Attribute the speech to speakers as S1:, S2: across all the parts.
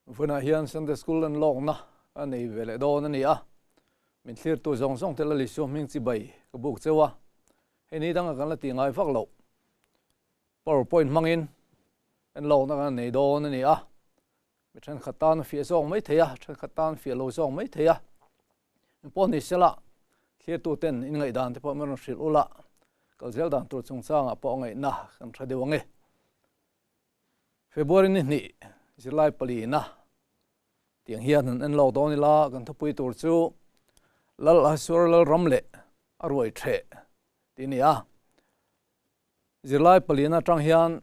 S1: Vunah hian Sunday School an lawkna a nei ve leh dawn a ni a, min thlirtu zawng zawng te Lal Isua hming chibai ka buk cheu a, hei ni danga kan la tih ngai vak loh PowerPoint hmangin en lawkna kan nei dawn a ni a, mi thenkhat tan a fiah zawk mai thei a, thenkhat tan a fiah lo zawk mai thei a, engpawh ni sela thlirtu ten in ngaihdan te pawh min rawn hrilh ula, kal zel dan tur chungchangah pawh ngaihna kan hre deuh ang e. February ni hnih zirlai palina tiang hian han en lawk dawn ila kan thupui tur chu Lal Ahasuer Lalram leh a ruai theh tih a ni a. Zirlai palina atang hian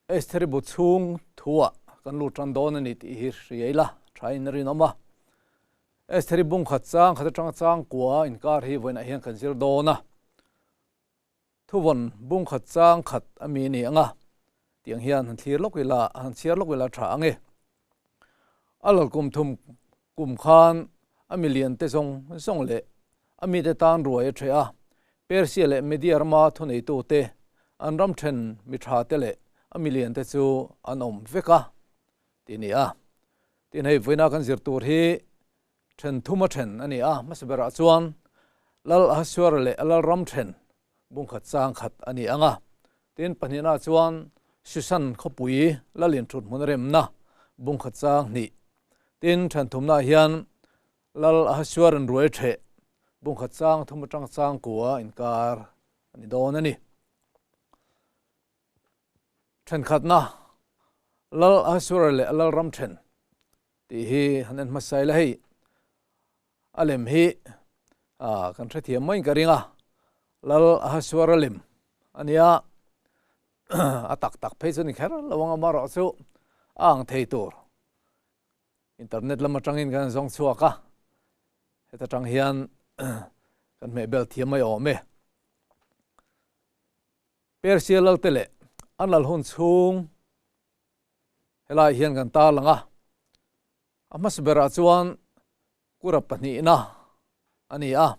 S1: Estheri bu chhung thuah kan lut tan dawn a ni tih hi hria ila thain a rinawm a. Estheri bung khat chang khat atanga chang kua inkar hi vawiinah hian kan zir dawn a. Thuvawn bung khat chang khat a mi ni ang a, tiang hian han thlir lawk ila, han chhiar lawk ila tha ang e. A lal kum thum kum khan a milian te zawng zawng leh a mite tan ruai a ṭheh a, Persia leh Media rama thuneitu te, an ram ṭhen mi ṭha te leh a milian te chu an awm vek a, ti ni a. Tin hei vawiina kan zir tur hi Then thum a then a ni a, hmasa berah chuan Lal Ahasuera leh a Lalram then bungkhat chang khat a ni ang a. Tin, pahnihnaah chuan Shushan khawpui Lalin thut hmun a remna bungkhat chang hnih. Tin, then thumnaah hian Lal Ahasuera'n ruai theh bungkhat chang thum atang chang kua inkar a ni dawn a ni. Thenkhatna, Lal Ahasuera leh a Lalram then tih hi han en hmasa ila hei a lem hi kan hrethiam maiin ka ring a, Lal Ahasuera lem a nia, a tak tak phei chu ni kher lo ang amaherawh chu a ang thei tur internet lam atangin kan zawng chhuak a, heta tang hian kan hmehbel thiam mai awm e. Persia lalte leh an lal hun chhung Helaiah hian kan tarlang a, a hmasa berah chuan Kura pahnihna a ni a,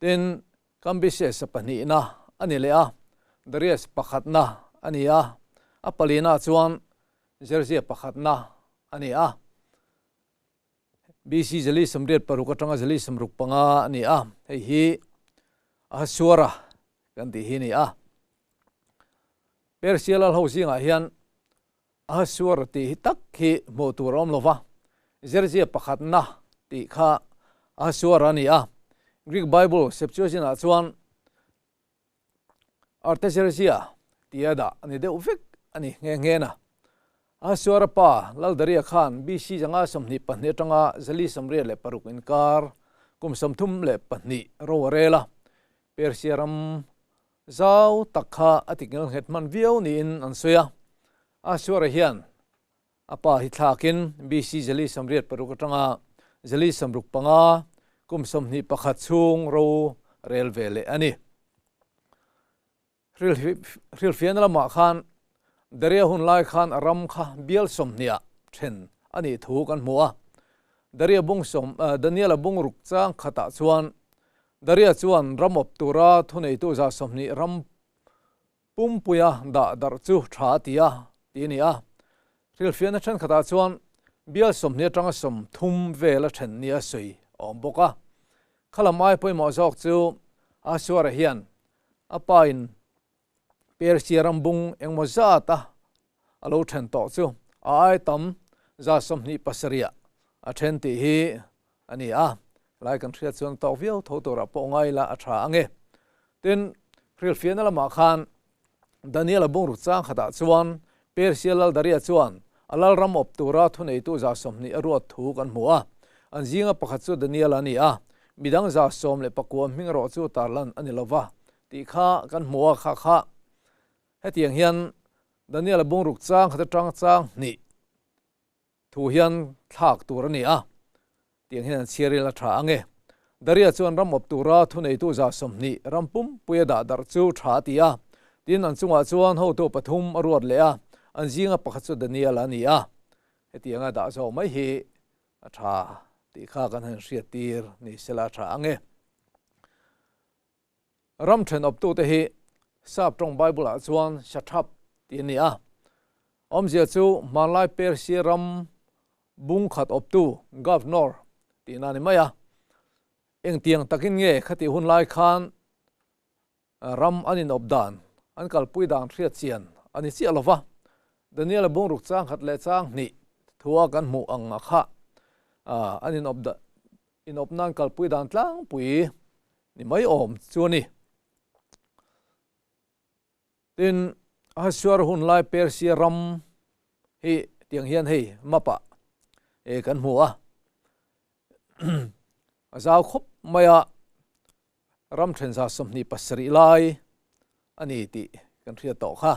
S1: tin Cambyses-a pahnihna a ni leh a, Darius pakhatna a ni a, a palinaah chuan Xerxes pakhatna a ni a. BC 186 atanga 165 a ni a, hei hi Ahasuera kan tih hi a ni a. Persia lal ho zingah hian Ahasuera tih hi tak hi hmuh tur a awm lo va, Xerxes pakhatna tih kha Ahasuera a ni a. Greek Bible Septuagint-ah chuan Artaxerxes tia dah a ni deuh vek a ni nghe nghe na. Ahasuera pa Laldaria khan BC 522 atanga 486 inkar kum 32 ro a rel a, Persia ram Zau tak kha a ti ngelnghet hman viau niin an sawi a. Ahasuera hian a pa hi thlakin BC 186 atanga 165 kum 21 chhung ro rel ve leh a ni. Hrilhfiahna lamah khan Daria hun lai khan a ram kha bial sawmhniah then a nih thu kan hmu a. Daria bung sawm, Daniela bungruk chang khatah chuan Daria chuan ram awp tura thuneitu 20 ram pumpuia dah darh chu tha a ti a, tih a ni a. Hrilhfiahna thenkhatah chuan bial 20 atanga 30 vel a then nia sawi a awm bawk a. Khalam ai pawimawh zawk chu Ahasuera hian a pain Persia ram bung engmaw zata a lo then tawh chu a ai tam 27 a then tih hi a ni a. Helai kan hriat chuan tawk viau tho turah pawh ngai ila a tha ang e. Tin, hrilhfiahna lamah khan Daniel-a bungruk chang khatah chuan Persia lal Daria chuan a lalram awp tura thuneitu 20 a ruat thu kan hmu a. An zinga pakhat chu Daniel-a a ni a, midang 19 hming erawh chu tarlan a ni lova tih kha kan hmu a, kha kha hetiang hian Daniel-a bungruk chang khat atang chang hnih thu hian thlak tur a ni a, tiang hian an chhiar ila tha ang e. Daria chuan ram awp tura thuneitu 20 ram pumpui a dah darh chu tha a ti a, tin an chungah chuan hotu pathum a ruat leh a, an zinga pakhat chu Daniel-a a ni a, hetianga dah zawk mai hi a tha tih kha kan han hriattir ni sela tha ang e. Ram thenawptute hi Sap tawng Bible-ah chuan Satrap tih a ni a. Awmzia chu hmanlai Persia ram Bung khat awptu, Governor, tihna a ni mai a. Engtiang takin nge khatih hun lai khan ram an inawp dan, an kalpui dan hriat chian a ni chiah lo va. Daniel-a bungruk chang khat leh chang hnih thua kan hmuh ang a kha an inawp inawp nan kalpui dan tlangpui ni mai awm chu a ni. Tin, Ahasuer hun lai Persia ram hi tiang hian hei map ah e kan hmu a, a zau khawp mai a, ram thenza 27 lai a ni tih kan hriat tawh kha.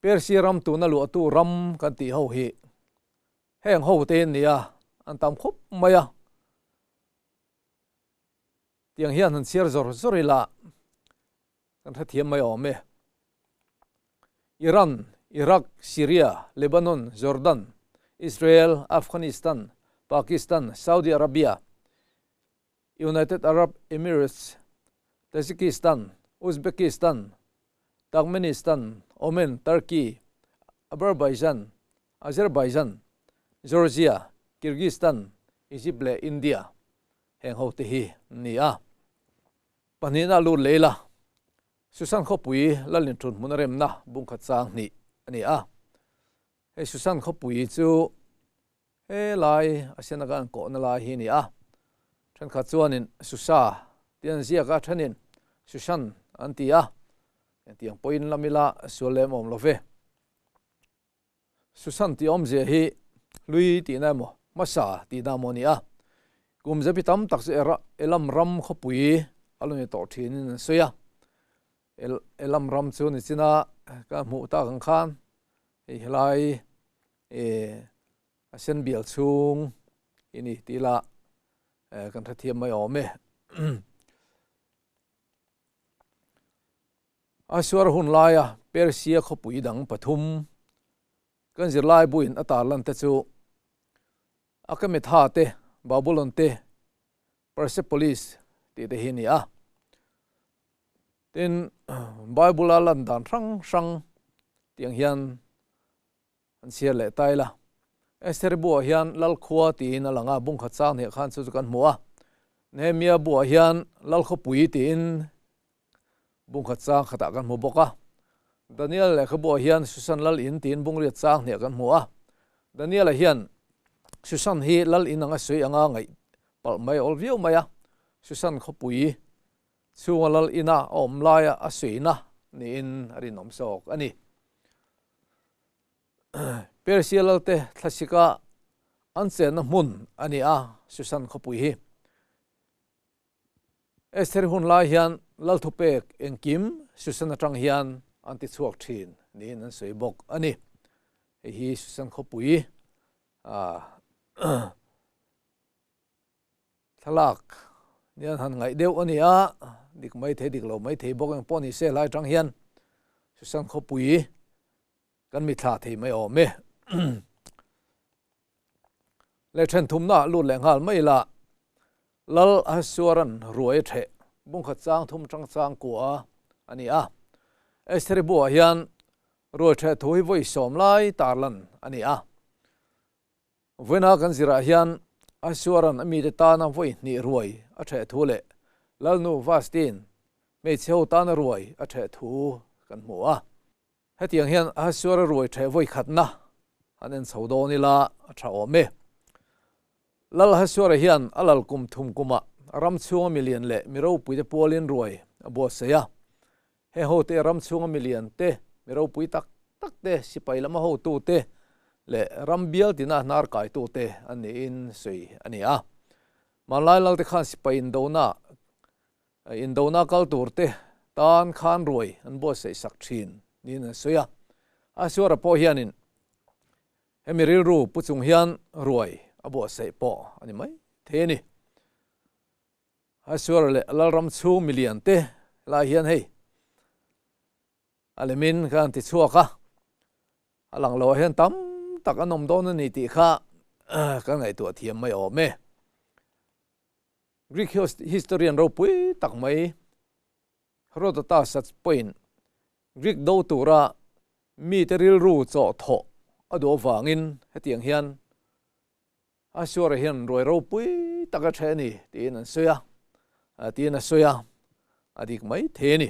S1: Persia ram tuna luahtu ram kan tih ho hi heng ho te an ni a, an tam khawp mai a. Tiang hian han chhiar zawr zawr ila kan hrethiam mai awm e. Iran, Iraq, Syria, Lebanon, Jordan, Israel, Afghanistan, Pakistan, Saudi Arabia, United Arab Emirates, Tajikistan, Uzbekistan, Turkmenistan, Oman, Turkey, Azerbaijan, Azerbaijan, Georgia, Kyrgyzstan, Egypt leh India. Heng ho te hi an ni a. Pahnihna lut leh ila, Susan khawpui Lalin thun hmun a remna bungkhat chang hnih a ni a. Hei Susan khawpui chu he lai a sianaka an kawhna lai hi a ni a. Thenkhat chuanin Susa tih an ziak a, thenin Susan an ti a. Engtiang pawhin lam ila sual lem awm lo ve. Susan tih awmzia hi hlui tihna emaw hmasa tihna emaw a ni a, kum zepi tam tak chu Elam ram khawpui a lo ni tawh thinin an sawi a. Elam ram chu nichina ka hmuh tak ang khan hei helai a sen bial chhung hi ni tih lah kan hrethiam mai awm e. A suar hun laia Persia khawpui dang pathum kan zirlai buin a tarlan te chu Akemetha te, Babulon te, Persepolis tih te hi a ni a. Tin, Bible-a lan dan hrang hrang tiang hian an chhiar leh ta ila. Esther buah hian Lalkhua tiin a lang a, bungkhat chang hniah khan chu chu kan hmu a. Nehemia buah hian Lalkhawpui tiin bungkhat chang khatah kan hmu bawk a. Daniel lehkhabuah hian Susan Lal in tiin bungriat chang hniah kan hmu a. Daniel-a hian Susan hi Lal in anga sawi anga ngaih palh mai a awl viau mai a. Susan khawpui chhunga Lal ina a awm laia a sawina niin a rinawm zawk a ni. Persia lalte thlasika an chenna hmun a ni a, Susan khawpui hi. Esther hun lai hian lal thupek engkim Susan atang hian an ti chhuak thin niin an sawi bawk a ni. Hei hi Susan khawpui Thlalak nian han ngaih deuh a ni a, dik mai thei dik lo mai thei bawk eng pawh ni se helai atang hian Susan khawpui kan mithla thei mai awm e. Leh then thumna lut leh nghal mai ila Lal Ahasueran ruai a theh bungkhat chang thum tang chang kua a ni a. Estheri buah hian ruai theh thu hi vawi sawm lai tarlan a ni a. Vawiina kan zirah hian Ahasueran a mite tana vawi hnih ruai a theh thu leh Lalnu Vastin hmeichhe ho tana ruai a theh thu kan hmu a. Hetiang hian Ahasuera ruai theh vawi khatna han en chho dawn ila a tha awm e. Lal Ahasuera hian a lal kum thum kumah ram chhunga milian leh mi ropuite pualin ruai a buatsaih a. He hote ram chhunga milian te, mi ropui tak tak te, sipai lama hotu te leh ram bial tina hnar kaitu te an niin sawi a ni a. Hmanlai lalte khan sipai indona indona kal tur te tan khan ruai an buatsaih sak thin niin an sawi a. Ahasuera pawh hianin hemi rilru pu chung hian ruai a buatsaih pawh a ni mai thei a ni. Ahasuera leh Lalram chhung milian te lai hian hei a lemin ka han ti chhuak a, a lang loah hian tam tak an awm dawn a ni tih kha ka ngaihtuah thiam mai awm e. Greek historian ropui tak mai Herodotus-a pawhin Greek do tura mite rilru chawhthawh a duh avangin hetiang hian Ahasuera hian ruai ropui tak a ṭhe a ni tiin an sawi a, tiin a sawi a, a dik mai thei a ni.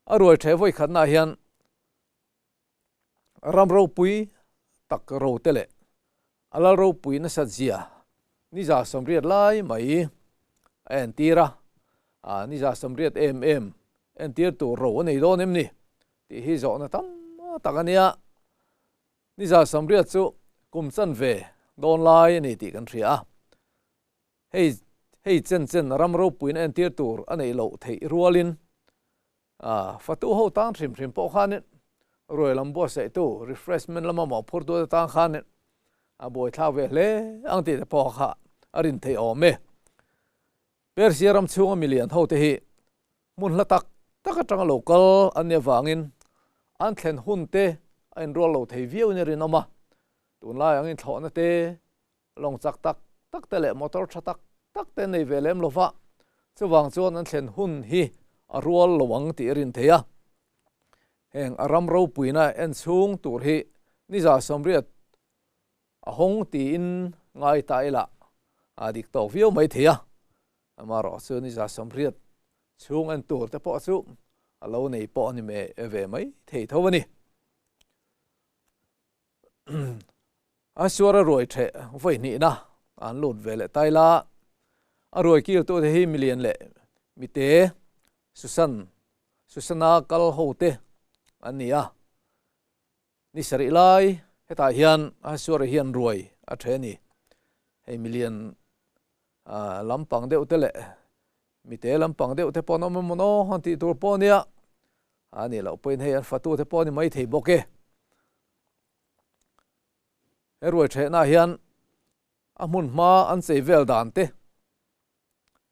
S1: A ruai ṭhe vawi khatnaah hian ram ropui tak ro te leh a lal ropui nasat zia niza sawmriat lai mai a entir a, niza sawmriat em em entir tur ro a nei dawn em ni tih hi zawhna tam tak a nia. Niza sawmriat chu kum chanve dawn lai a ni tih kan hria a, hei hei chen chen ram ropuina entir tur a neih loh theih rualin fatu ho tan hrim hrim pawh khanin ruai lam buatsaihtu refreshment lama mawhphurtu te tan khanin a buaithlak ve hle ang tih te pawh kha a rin theih awm e. Persia ram chhunga milian ho te hi hmun hla tak tak atanga lo kal an nih avangin an thlen hun te a inrual lo thei viau in a rinawm a, tunlai angin thlawhna te, lawng chak tak tak te leh motor tha tak tak te nei ve lem lova, chuvang chuan an thlen hun hi a rual lo ang tih a rin thei a. Heng a ram ropuina en chhung tur hi niza 80 a hawng tiin ngai ta ila a dik tawk viau mai thei a, amaherawh chu niza 80 chhung en tur te pawh chu a lo nei pawh a ni ve mai thei tho a ni. A suara ruai theh vawi hnihna an lut ve leh tai la, a ruai kiltute hi milian leh mite Susan Susana kal ho te an ni a, ni sarih lai hetah hian a suara hian ruai a the a ni. Hei milian lampang deuh te leh mite lampang deuh te pawh an awm emaw naw han tih tur pawh a nia, a nih loh pawhin hei an fatu te pawh a ni maithei bawk e. He ruai thehnah hian a hmun hma an chei vel dan te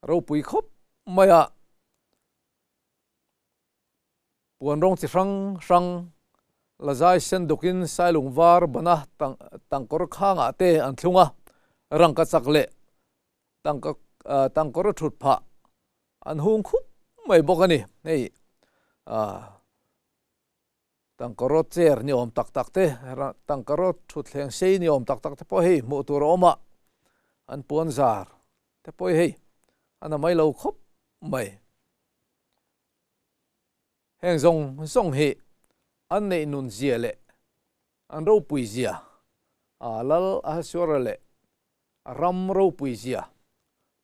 S1: ropui khawp mai a, puan rawng chi hrang hrang la zai sen dukin sailung var bana tangkawr khangah te an thlung a, rangka chak leh tangka tangkawr a thut phah an hung khup mai bawk a ni. Hei Tangkaraw chair ni awm tak tak te, tangkaraw thutthleng sei ni awm tak tak te pawh hei hmuh tur a awm a, an puan zar te pawh hi hei a na mai lo khawp mai. Heng zawng zawng hi an neih nun zia leh an ropui zia, a Lal Ahasuera leh a ram ropui zia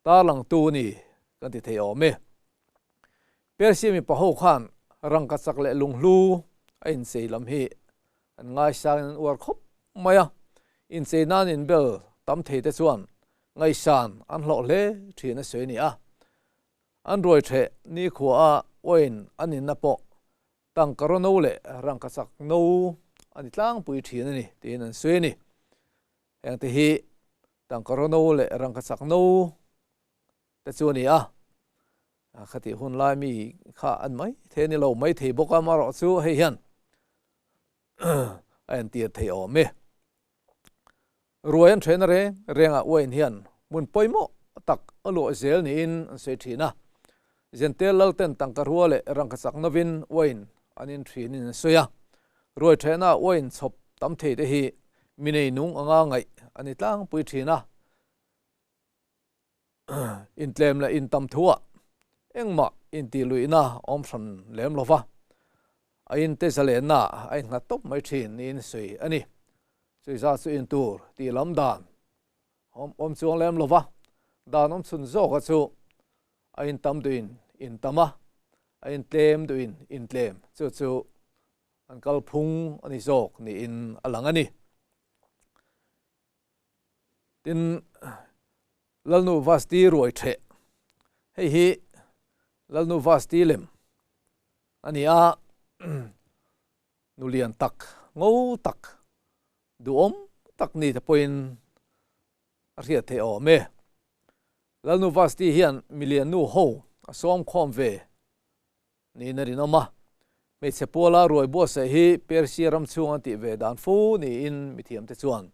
S1: tarlangtu a ni kan ti thei awm e. Persia mipa ho khan rangka chak leh lunghlu a inchei lam hi an ngaisangin an uar khawp mai a, inchei nan inbel tam thei te chuan ngaihsan an hlawh hle thin a sawi a ni a. An ruai theh nikhua a uain an inna pawh tangkaraw no leh rangka chak no a ni tlangpui thin a ni tiin an sawi a ni. Hengte hi tangkaraw no leh rangkachak no te chu a ni a, khatih hun lai mi kha an mai thei a ni lo mai thei bawk a, amaherawh chu hei hian a entir thei awm e. Ruai an thehna reng rengah uain hian hmun pawimawh tak a luah zel niin an sawi thin a, Zentel lalten tangkarua leh rangkachak novin uain an in thinin an sawi a, ruai thehna uain chhawp tam thei te hi mi nei nung anga ngaih a ni tlangpui thin a, intlem leh intam thuah engmah intihluihna awm hran lem lo va, a inte zalenna a innghat tawp mai thin niin sawi a ni. Chuiza chu intur tih lam dan awm chuang lem lo va, dan awm chhun zawka chu a intam duhin intam a, a intlem duhin intlem chu chu An kalphung a ni zawk niin a lang a ni. Tin, Lalnu Vasti ruai theh. Hei hi Lalnu Vasti lem a ni a, nu lian tak, ngo tak, duhawm tak ni te pawhin a hriat theih awm e. Lalnu Vasti hian milian nu ho a sawm khawm ve Niin a rinawm a, hmeichhe puala ruai buatsaih hi Persia ram chhung an tih ve dan fo niin mithiamte chuan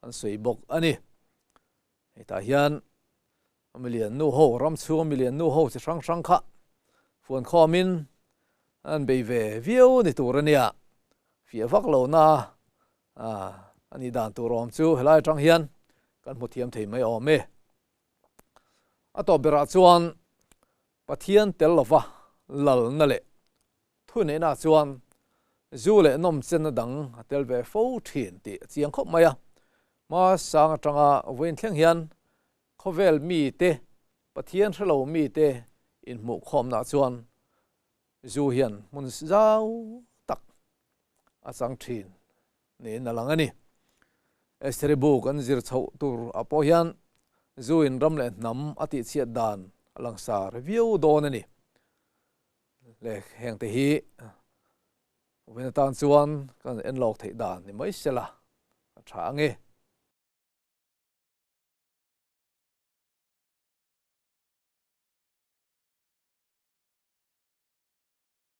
S1: an sawi bawk a ni. Hetah hian milian nu ho, ram chhunga milian nu ho chi hrang hrang kha fuan khawmin an bei ve viau ni tur a nia, fiah vak lohna A nih dan tur awm chu helai atang hian kan hmu thiam thei mai awm e. A tawp berah chuan Pathian tel lova lalna leh thuneihna chuan zu leh nawmchenna dang a tel ve fo thin tih a chiang khawp mai a. Hma sang atanga vawiin thleng hian khawvel mite, Pathian hrelo mite inhmuhkhawmna chuan Zu hian hmun zau tak a chang thin niin a lang a ni. Estheri bu kan zir chhoh tur ah pawh hian zu in ram leh hnam a tihchhiat dan a langsar viau dawn a ni. Le hengte hi vawiin atan chuan kan en lawk theih dan ni mai sela a tha ang e.